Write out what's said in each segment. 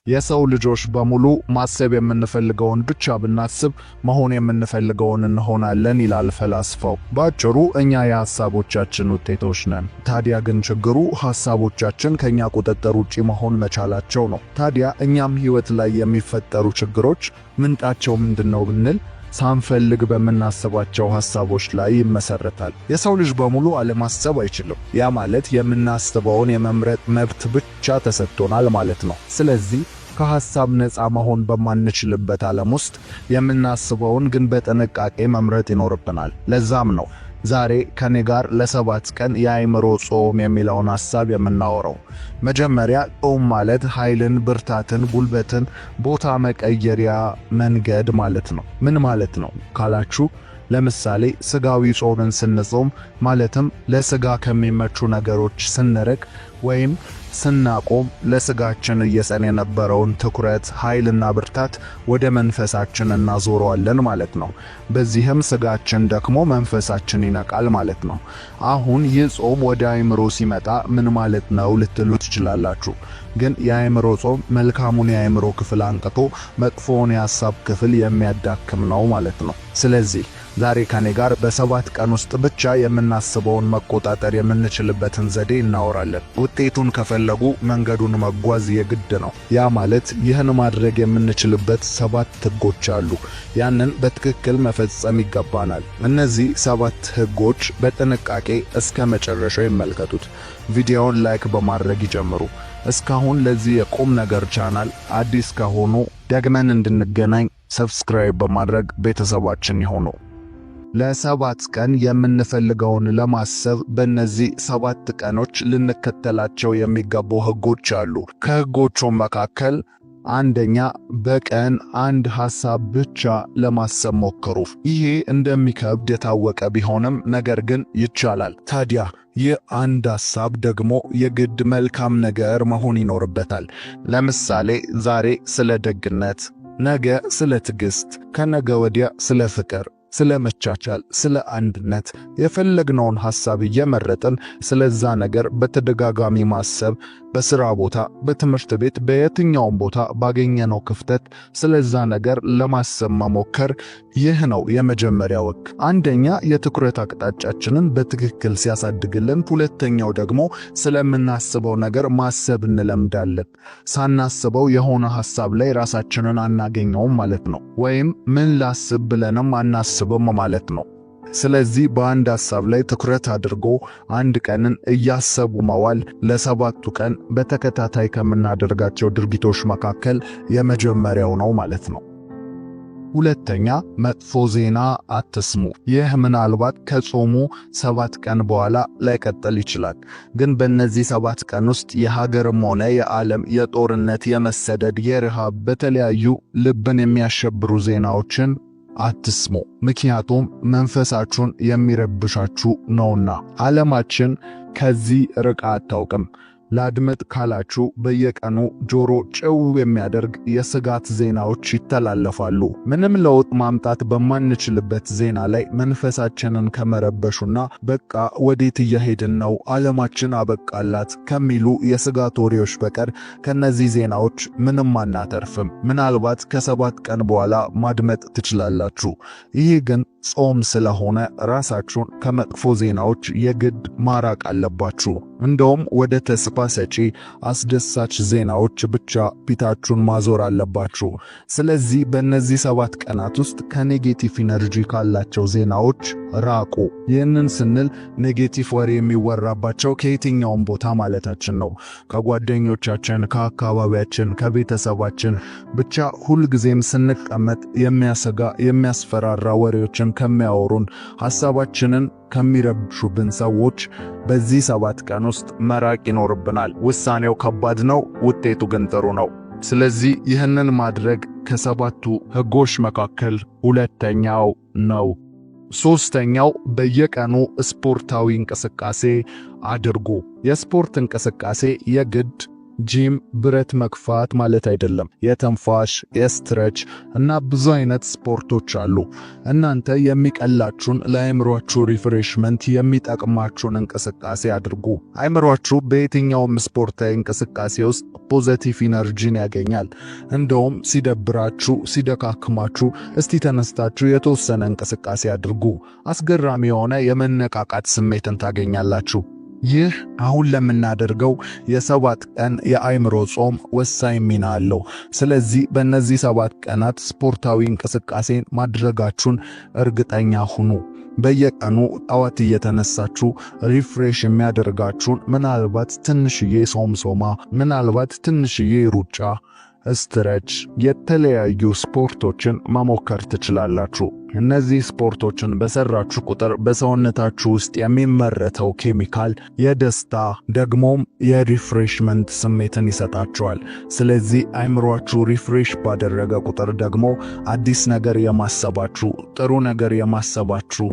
የሰው ልጆች በሙሉ ማሰብ የምንፈልገውን ብቻ ብናስብ መሆን የምንፈልገውን እንሆናለን ይላል ፈላስፋው። በአጭሩ እኛ የሐሳቦቻችን ውጤቶች ነን። ታዲያ ግን ችግሩ ሐሳቦቻችን ከኛ ቁጥጥር ውጪ መሆን መቻላቸው ነው። ታዲያ እኛም ሕይወት ላይ የሚፈጠሩ ችግሮች ምንጣቸው ምንድነው ብንል ሳንፈልግ በምናስባቸው ሐሳቦች ላይ ይመሰረታል። የሰው ልጅ በሙሉ አለማሰብ አይችልም። ያ ማለት የምናስበውን የመምረጥ መብት ብቻ ተሰጥቶናል ማለት ነው። ስለዚህ ከሐሳብ ነፃ መሆን በማንችልበት ዓለም ውስጥ የምናስበውን ግን በጥንቃቄ መምረጥ ይኖርብናል። ለዛም ነው ዛሬ ከኔ ጋር ለ7 ቀን የአእምሮ ጾም የሚለውን ሐሳብ የምናወራው። መጀመሪያ ጾም ማለት ኃይልን፣ ብርታትን፣ ጉልበትን ቦታ መቀየሪያ መንገድ ማለት ነው። ምን ማለት ነው ካላችሁ፣ ለምሳሌ ስጋዊ ጾምን ስንጾም ማለትም ለስጋ ከሚመቹ ነገሮች ስንርቅ ወይም ስናቆም ለስጋችን እየሰን የነበረውን ትኩረት፣ ኃይልና ብርታት ወደ መንፈሳችን እናዞረዋለን ማለት ነው። በዚህም ስጋችን ደክሞ መንፈሳችን ይነቃል ማለት ነው። አሁን ይህ ጾም ወደ አእምሮ ሲመጣ ምን ማለት ነው ልትሉ ትችላላችሁ። ግን የአእምሮ ጾም መልካሙን የአእምሮ ክፍል አንቅቶ መጥፎውን የሐሳብ ክፍል የሚያዳክም ነው ማለት ነው። ስለዚህ ዛሬ ከኔ ጋር በ7 ቀን ውስጥ ብቻ የምናስበውን መቆጣጠር የምንችልበትን ዘዴ እናወራለን። ውጤቱን ከፈለጉ መንገዱን መጓዝ የግድ ነው። ያ ማለት ይህን ማድረግ የምንችልበት 7 ሕጎች አሉ። ያንን በትክክል መፈጸም ይገባናል። እነዚህ 7 ሕጎች በጥንቃቄ እስከ መጨረሻው ይመልከቱት። ቪዲዮውን like በማድረግ ይጀምሩ። እስካሁን ለዚህ የቁም ነገር ቻናል አዲስ ከሆኑ ደግመን እንድንገናኝ subscribe በማድረግ ቤተሰባችን ይሁኑ። ለ7 ቀን የምንፈልገውን ለማሰብ በእነዚህ 7 ቀኖች ልንከተላቸው የሚገቡ ሕጎች አሉ። ከሕጎቹ መካከል አንደኛ፣ በቀን አንድ ሐሳብ ብቻ ለማሰብ ሞክሩ። ይሄ እንደሚከብድ የታወቀ ቢሆንም ነገር ግን ይቻላል። ታዲያ ይህ አንድ ሐሳብ ደግሞ የግድ መልካም ነገር መሆን ይኖርበታል። ለምሳሌ ዛሬ ስለ ደግነት፣ ነገ ስለ ትዕግስት፣ ከነገ ወዲያ ስለ ፍቅር፣ ስለ መቻቻል፣ ስለ አንድነት የፈለግነውን ሐሳብ እየመረጥን ስለዛ ነገር በተደጋጋሚ ማሰብ በስራ ቦታ፣ በትምህርት ቤት፣ በየትኛውም ቦታ ባገኘነው ክፍተት ስለዛ ነገር ለማሰብ መሞከር። ይህ ነው የመጀመሪያው ሕግ። አንደኛ የትኩረት አቅጣጫችንን በትክክል ሲያሳድግልን፣ ሁለተኛው ደግሞ ስለምናስበው ነገር ማሰብ እንለምዳለን። ሳናስበው የሆነ ሐሳብ ላይ ራሳችንን አናገኘውም ማለት ነው። ወይም ምን ላስብ ብለንም አናስብም ማለት ነው። ስለዚህ በአንድ ሐሳብ ላይ ትኩረት አድርጎ አንድ ቀንን እያሰቡ መዋል ለ7ቱ ቀን በተከታታይ ከምናደርጋቸው ድርጊቶች መካከል የመጀመሪያው ነው ማለት ነው። ሁለተኛ፣ መጥፎ ዜና አትስሙ። ይህ ምናልባት ከጾሙ 7 ቀን በኋላ ላይቀጥል ይችላል። ግን በእነዚህ 7 ቀን ውስጥ የሀገርም ሆነ የዓለም የጦርነት፣ የመሰደድ፣ የረሃብ በተለያዩ ልብን የሚያሸብሩ ዜናዎችን አትስሙ። ምክንያቱም መንፈሳችሁን የሚረብሻችሁ ነውና። ዓለማችን ከዚህ ርቃ አታውቅም። ላድመጥ ካላችሁ በየቀኑ ጆሮ ጭው የሚያደርግ የስጋት ዜናዎች ይተላለፋሉ። ምንም ለውጥ ማምጣት በማንችልበት ዜና ላይ መንፈሳችንን ከመረበሹና በቃ ወዴት እየሄድን ነው፣ ዓለማችን አበቃላት ከሚሉ የስጋት ወሬዎች በቀር ከነዚህ ዜናዎች ምንም አናተርፍም። ምናልባት ከ7 ቀን በኋላ ማድመጥ ትችላላችሁ። ይህ ግን ጾም ስለሆነ ራሳችሁን ከመጥፎ ዜናዎች የግድ ማራቅ አለባችሁ። እንደውም ወደ ተስፋ ሰጪ አስደሳች ዜናዎች ብቻ ፊታችሁን ማዞር አለባችሁ። ስለዚህ በእነዚህ 7 ቀናት ውስጥ ከ negative energy ካላቸው ዜናዎች ራቁ። ይህንን ስንል negative ወሬ የሚወራባቸው ከየትኛውም ቦታ ማለታችን ነው። ከጓደኞቻችን፣ ከአካባቢያችን፣ ከቤተሰባችን ብቻ ሁልጊዜም ስንቀመጥ የሚያሰጋ የሚያስፈራራ ወሬዎችን ከሚያወሩን፣ ሐሳባችንን ከሚረብሹብን ሰዎች በዚህ 7 ቀን ውስጥ መራቅ ይኖርብናል። ውሳኔው ከባድ ነው፣ ውጤቱ ግን ጥሩ ነው። ስለዚህ ይህንን ማድረግ ከ7ቱ ሕጎች መካከል ሁለተኛው ነው። ሶስተኛው፣ በየቀኑ ስፖርታዊ እንቅስቃሴ አድርጉ። የስፖርት እንቅስቃሴ የግድ ጂም ብረት መግፋት ማለት አይደለም። የትንፋሽ፣ የ stretch እና ብዙ አይነት ስፖርቶች አሉ። እናንተ የሚቀላችሁን፣ ለአእምሯችሁ refreshment የሚጠቅማችሁን እንቅስቃሴ አድርጉ። አእምሯችሁ በየትኛውም ስፖርታዊ እንቅስቃሴ ውስጥ positive energy ን ያገኛል። እንደውም ሲደብራችሁ፣ ሲደካክማችሁ እስቲ ተነስታችሁ የተወሰነ እንቅስቃሴ አድርጉ። አስገራሚ የሆነ የመነቃቃት ስሜትን ታገኛላችሁ። ይህ አሁን ለምናደርገው የ7 ቀን የአእምሮ ጾም ወሳኝ ሚና አለው። ስለዚህ በእነዚህ 7 ቀናት ስፖርታዊ እንቅስቃሴን ማድረጋችሁን እርግጠኛ ሁኑ። በየቀኑ ጠዋት እየተነሳችሁ refresh የሚያደርጋችሁን ምናልባት ትንሽዬ ሶምሶማ፣ ምናልባት ትንሽዬ ሩጫ፣ stretch፣ የተለያዩ ስፖርቶችን መሞከር ትችላላችሁ። እነዚህ ስፖርቶችን በሰራችሁ ቁጥር በሰውነታችሁ ውስጥ የሚመረተው ኬሚካል የደስታ፣ ደግሞም የ refreshment ስሜትን ይሰጣችኋል። ስለዚህ አይምሯችሁ refresh ባደረገ ቁጥር ደግሞ አዲስ ነገር የማሰባችሁ፣ ጥሩ ነገር የማሰባችሁ።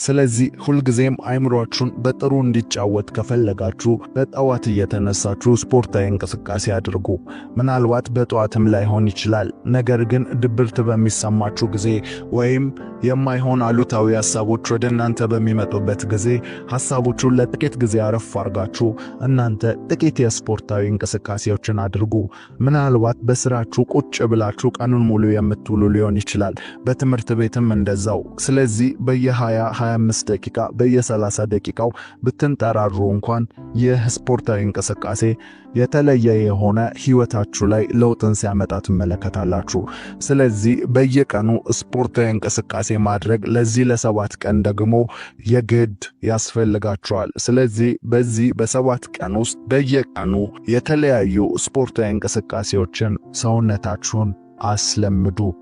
ስለዚህ ሁልጊዜም አይምሯችሁን በጥሩ እንዲጫወት ከፈለጋችሁ በጠዋት እየተነሳችሁ ስፖርታዊ እንቅስቃሴ አድርጉ። ምናልባት በጠዋትም ላይሆን ይችላል። ነገር ግን ድብርት በሚሰማችሁ ጊዜ ወይም የማይሆን አሉታዊ ሐሳቦች ወደ እናንተ በሚመጡበት ጊዜ ሐሳቦቹን ለጥቂት ጊዜ አረፍ አድርጋችሁ እናንተ ጥቂት የስፖርታዊ እንቅስቃሴዎችን አድርጉ። ምናልባት በስራችሁ ቁጭ ብላችሁ ቀኑን ሙሉ የምትውሉ ሊሆን ይችላል። በትምህርት ቤትም እንደዛው። ስለዚህ በየ20 25 ደቂቃ፣ በየ30 ደቂቃው ብትንጠራሩ እንኳን ይህ ስፖርታዊ እንቅስቃሴ የተለየ የሆነ ህይወታችሁ ላይ ለውጥን ሲያመጣ ትመለከታላችሁ። ስለዚህ በየቀኑ ስፖርታዊ እንቅስቃሴ ማድረግ ለዚህ ለ7 ቀን ደግሞ የግድ ያስፈልጋችኋል። ስለዚህ በዚህ በ7 ቀን ውስጥ በየቀኑ የተለያዩ ስፖርታዊ እንቅስቃሴዎችን ሰውነታችሁን አስለምዱ።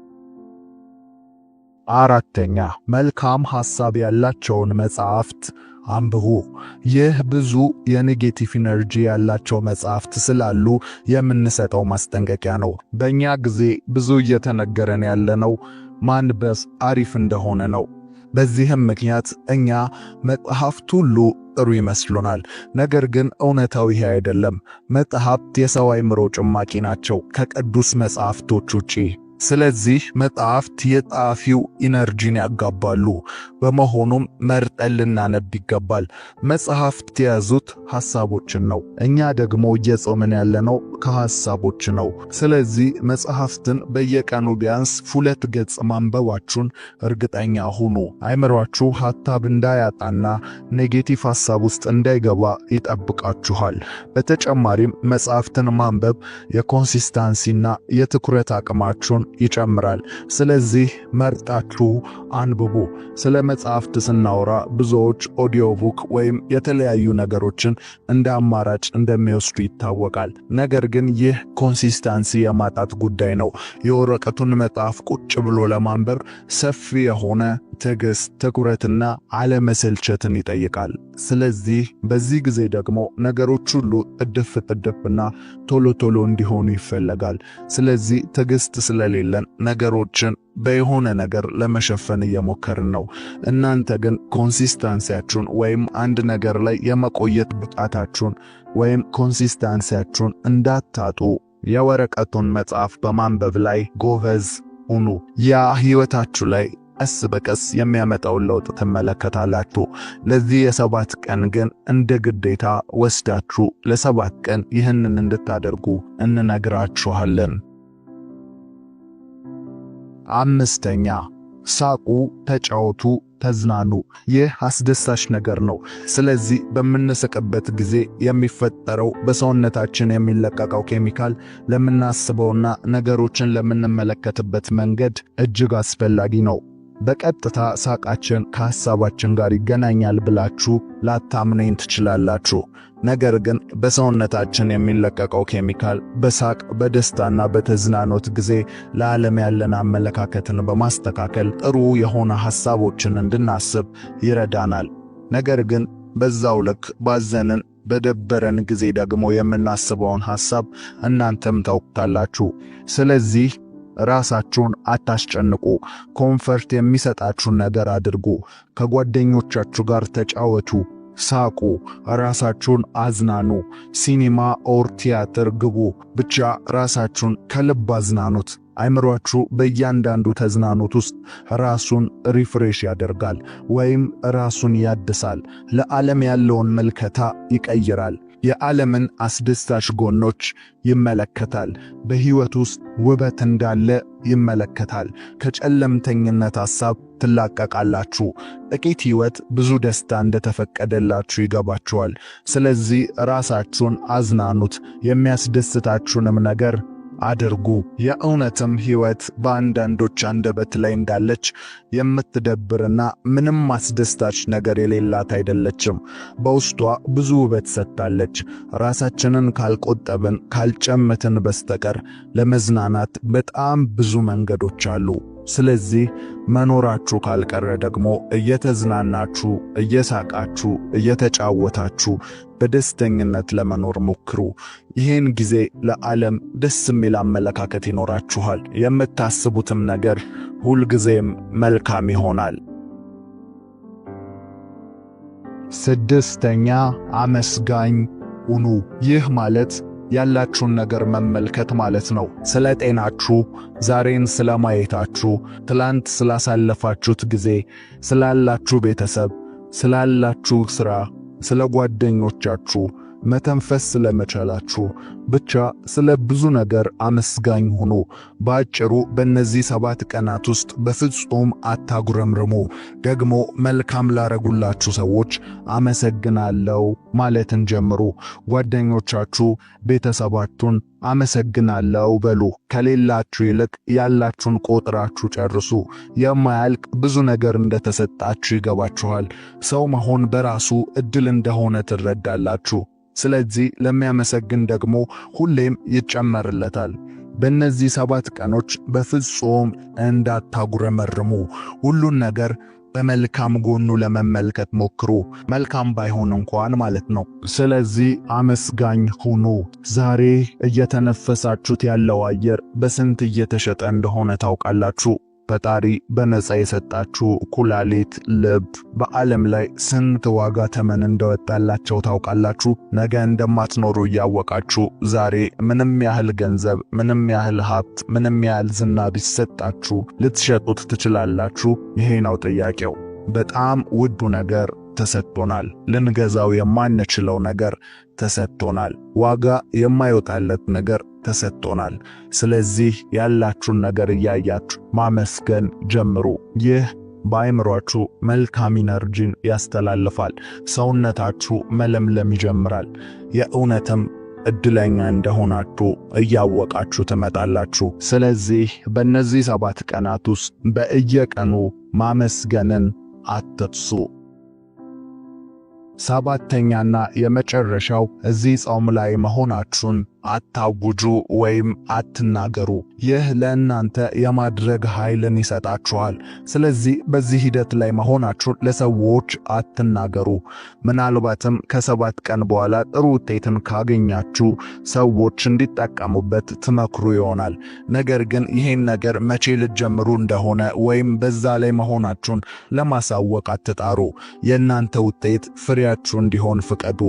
አራተኛ፣ መልካም ሐሳብ ያላቸውን መጽሐፍት አንብቡ። ይህ ብዙ የ negative energy ያላቸው መጽሐፍት ስላሉ የምንሰጠው ማስጠንቀቂያ ነው። በእኛ ጊዜ ብዙ እየተነገረን ያለነው ማንበብ አሪፍ እንደሆነ ነው። በዚህም ምክንያት እኛ መጽሐፍት ሁሉ ጥሩ ይመስሉናል። ነገር ግን እውነታው ይሄ አይደለም። መጽሐፍት የሰው አእምሮ ጭማቂ ናቸው ከቅዱስ መጽሐፍቶች ውጪ። ስለዚህ መጽሐፍት የጸሐፊው energy ን ያጋባሉ። በመሆኑም መርጠን ልናነብ ይገባል። መጽሐፍት የያዙት ሐሳቦችን ነው። እኛ ደግሞ እየጾምን ያለነው ከሐሳቦች ነው። ስለዚህ መጽሐፍትን በየቀኑ ቢያንስ 2 ገጽ ማንበባችሁን እርግጠኛ ሁኑ። አይምሯችሁ ሐሳብ እንዳያጣና negative ሐሳብ ውስጥ እንዳይገባ ይጠብቃችኋል። በተጨማሪም መጽሐፍትን ማንበብ የ consistency ና የትኩረት አቅማችሁን ይጨምራል። ስለዚህ መርጣችሁ አንብቡ። ስለ መጽሐፍት ስናወራ ብዙዎች audio book ወይም የተለያዩ ነገሮችን እንደ አማራጭ እንደሚወስዱ ይታወቃል። ነገር ግን ይህ consistency የማጣት ጉዳይ ነው። የወረቀቱን መጽሐፍ ቁጭ ብሎ ለማንበብ ሰፊ የሆነ ትዕግስት፣ ትኩረትና አለመሰልቸትን ይጠይቃል። ስለዚህ በዚህ ጊዜ ደግሞ ነገሮች ሁሉ ጥድፍ ጥድፍና ቶሎ ቶሎ እንዲሆኑ ይፈለጋል። ስለዚህ ትዕግስት ስለሌለን ነገሮችን በየሆነ ነገር ለመሸፈን እየሞከርን ነው። እናንተ ግን consistency ያችሁን ወይም አንድ ነገር ላይ የመቆየት ብቃታችሁን ወይም consistency ያችሁን እንዳታጡ የወረቀቱን መጽሐፍ በማንበብ ላይ ጎበዝ ሁኑ። ያ ህይወታችሁ ላይ ቀስ በቀስ የሚያመጣውን ለውጥ ትመለከታላችሁ። ለዚህ የ7 ቀን ግን እንደ ግዴታ ወስዳችሁ ለ7 ቀን ይህንን እንድታደርጉ እንነግራችኋለን። አምስተኛ፣ ሳቁ፣ ተጫወቱ፣ ተዝናኑ። ይህ አስደሳች ነገር ነው። ስለዚህ በምንስቅበት ጊዜ የሚፈጠረው በሰውነታችን የሚለቀቀው ኬሚካል ለምናስበውና ነገሮችን ለምንመለከትበት መንገድ እጅግ አስፈላጊ ነው። በቀጥታ ሳቃችን ከሐሳባችን ጋር ይገናኛል ብላችሁ ላታምኑኝ ትችላላችሁ። ነገር ግን በሰውነታችን የሚለቀቀው ኬሚካል በሳቅ፣ በደስታና በተዝናኖት ጊዜ ለዓለም ያለን አመለካከትን በማስተካከል ጥሩ የሆነ ሐሳቦችን እንድናስብ ይረዳናል። ነገር ግን በዛው ልክ ባዘንን፣ በደበረን ጊዜ ደግሞ የምናስበውን ሐሳብ እናንተም ታውቁታላችሁ። ስለዚህ ራሳችሁን አታስጨንቁ። Comfort የሚሰጣችሁን ነገር አድርጉ። ከጓደኞቻችሁ ጋር ተጫወቱ። ሳቁ፣ ራሳችሁን አዝናኑ። ሲኒማ or ቲያትር ግቡ። ብቻ ራሳችሁን ከልብ አዝናኑት። አይምሯችሁ በእያንዳንዱ ተዝናኖት ውስጥ ራሱን refresh ያደርጋል ወይም ራሱን ያድሳል። ለዓለም ያለውን ምልከታ ይቀይራል። የዓለምን አስደሳች ጎኖች ይመለከታል። በሕይወት ውስጥ ውበት እንዳለ ይመለከታል። ከጨለምተኝነት ሐሳብ ትላቀቃላችሁ። ጥቂት ሕይወት ብዙ ደስታ እንደተፈቀደላችሁ ይገባችኋል። ስለዚህ ራሳችሁን አዝናኑት፣ የሚያስደስታችሁንም ነገር አድርጉ። የእውነትም ሕይወት በአንዳንዶች አንደበት ላይ እንዳለች የምትደብርና ምንም አስደሳች ነገር የሌላት አይደለችም። በውስጧ ብዙ ውበት ሰጥታለች። ራሳችንን ካልቆጠብን፣ ካልጨመትን በስተቀር ለመዝናናት በጣም ብዙ መንገዶች አሉ። ስለዚህ መኖራችሁ ካልቀረ ደግሞ እየተዝናናችሁ፣ እየሳቃችሁ፣ እየተጫወታችሁ በደስተኝነት ለመኖር ሞክሩ። ይህን ጊዜ ለዓለም ደስ የሚል አመለካከት ይኖራችኋል። የምታስቡትም ነገር ሁልጊዜም መልካም ይሆናል። ስድስተኛ፣ አመስጋኝ ሁኑ። ይህ ማለት ያላችሁን ነገር መመልከት ማለት ነው። ስለ ጤናችሁ፣ ዛሬን ስለማየታችሁ፣ ትላንት ስላሳለፋችሁት ጊዜ፣ ስላላችሁ ቤተሰብ፣ ስላላችሁ ሥራ፣ ስለ ጓደኞቻችሁ፣ መተንፈስ ስለመቻላችሁ፣ ብቻ ስለ ብዙ ነገር አመስጋኝ ሁኑ። በአጭሩ በእነዚህ 7 ቀናት ውስጥ በፍጹም አታጉረምርሙ። ደግሞ መልካም ላረጉላችሁ ሰዎች አመሰግናለሁ ማለትን ጀምሩ። ጓደኞቻችሁ፣ ቤተሰባችሁን አመሰግናለሁ በሉ። ከሌላችሁ ይልቅ ያላችሁን ቆጥራችሁ ጨርሱ። የማያልቅ ብዙ ነገር እንደተሰጣችሁ ይገባችኋል። ሰው መሆን በራሱ እድል እንደሆነ ትረዳላችሁ። ስለዚህ ለሚያመሰግን ደግሞ ሁሌም ይጨመርለታል። በእነዚህ 7 ቀኖች በፍጹም እንዳታጉረመርሙ። ሁሉን ነገር በመልካም ጎኑ ለመመልከት ሞክሩ። መልካም ባይሆን እንኳን ማለት ነው። ስለዚህ አመስጋኝ ሁኑ። ዛሬ እየተነፈሳችሁት ያለው አየር በስንት እየተሸጠ እንደሆነ ታውቃላችሁ? ፈጣሪ በነፃ የሰጣችሁ ኩላሊት፣ ልብ በዓለም ላይ ስንት ዋጋ ተመን እንደወጣላቸው ታውቃላችሁ? ነገ እንደማትኖሩ እያወቃችሁ ዛሬ ምንም ያህል ገንዘብ፣ ምንም ያህል ሀብት፣ ምንም ያህል ዝና ቢሰጣችሁ ልትሸጡት ትችላላችሁ? ይሄ ነው ጥያቄው። በጣም ውዱ ነገር ተሰጥቶናል። ልንገዛው የማንችለው ነገር ተሰጥቶናል። ዋጋ የማይወጣለት ነገር ተሰጥቶናል። ስለዚህ ያላችሁን ነገር እያያችሁ ማመስገን ጀምሩ። ይህ በአእምሯችሁ መልካም energy ን ያስተላልፋል። ሰውነታችሁ መለምለም ይጀምራል። የእውነትም እድለኛ እንደሆናችሁ እያወቃችሁ ትመጣላችሁ። ስለዚህ በእነዚህ 7 ቀናት ውስጥ በየቀኑ ማመስገንን አትርሱ። 7ኛና የመጨረሻው እዚህ ጾም ላይ መሆናችሁን አታውጁ ወይም አትናገሩ። ይህ ለእናንተ የማድረግ ኃይልን ይሰጣችኋል። ስለዚህ በዚህ ሂደት ላይ መሆናችሁን ለሰዎች አትናገሩ። ምናልባትም ከ7 ቀን በኋላ ጥሩ ውጤትን ካገኛችሁ ሰዎች እንዲጠቀሙበት ትመክሩ ይሆናል። ነገር ግን ይሄን ነገር መቼ ልትጀምሩ እንደሆነ ወይም በዛ ላይ መሆናችሁን ለማሳወቅ አትጣሩ። የእናንተ ውጤት ፍሬያችሁ እንዲሆን ፍቀዱ።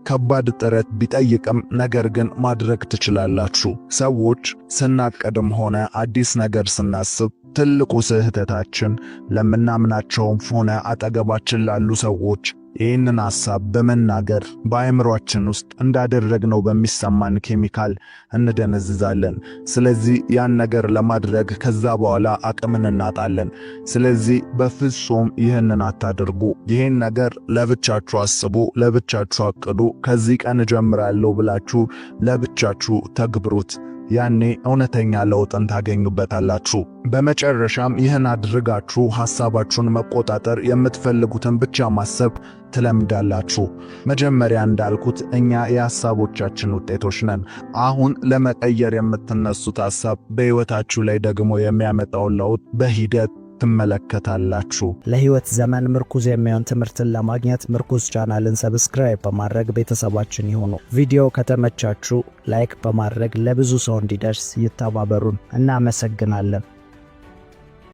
ከባድ ጥረት ቢጠይቅም ነገር ግን ማድረግ ትችላላችሁ። ሰዎች ስናቅድም ሆነ አዲስ ነገር ስናስብ ትልቁ ስህተታችን ለምናምናቸውም ሆነ አጠገባችን ላሉ ሰዎች ይህንን ሐሳብ በመናገር በአእምሯችን ውስጥ እንዳደረግነው በሚሰማን ኬሚካል እንደነዝዛለን። ስለዚህ ያን ነገር ለማድረግ ከዛ በኋላ አቅምን እናጣለን። ስለዚህ በፍጹም ይህንን አታድርጉ። ይህን ነገር ለብቻችሁ አስቡ፣ ለብቻችሁ አቅዱ። ከዚህ ቀን እጀምራለሁ ብላችሁ ለብቻችሁ ተግብሩት። ያኔ እውነተኛ ለውጥን ታገኙበታላችሁ። በመጨረሻም ይህን አድርጋችሁ ሐሳባችሁን መቆጣጠር፣ የምትፈልጉትን ብቻ ማሰብ ትለምዳላችሁ። መጀመሪያ እንዳልኩት እኛ የሐሳቦቻችን ውጤቶች ነን። አሁን ለመቀየር የምትነሱት ሐሳብ በሕይወታችሁ ላይ ደግሞ የሚያመጣውን ለውጥ በሂደት ትመለከታላችሁ። ለህይወት ዘመን ምርኩዝ የሚሆን ትምህርትን ለማግኘት ምርኩዝ ቻናልን subscribe በማድረግ ቤተሰባችን ይሁኑ። ቪዲዮ ከተመቻችሁ like በማድረግ ለብዙ ሰው እንዲደርስ ይተባበሩን። እናመሰግናለን።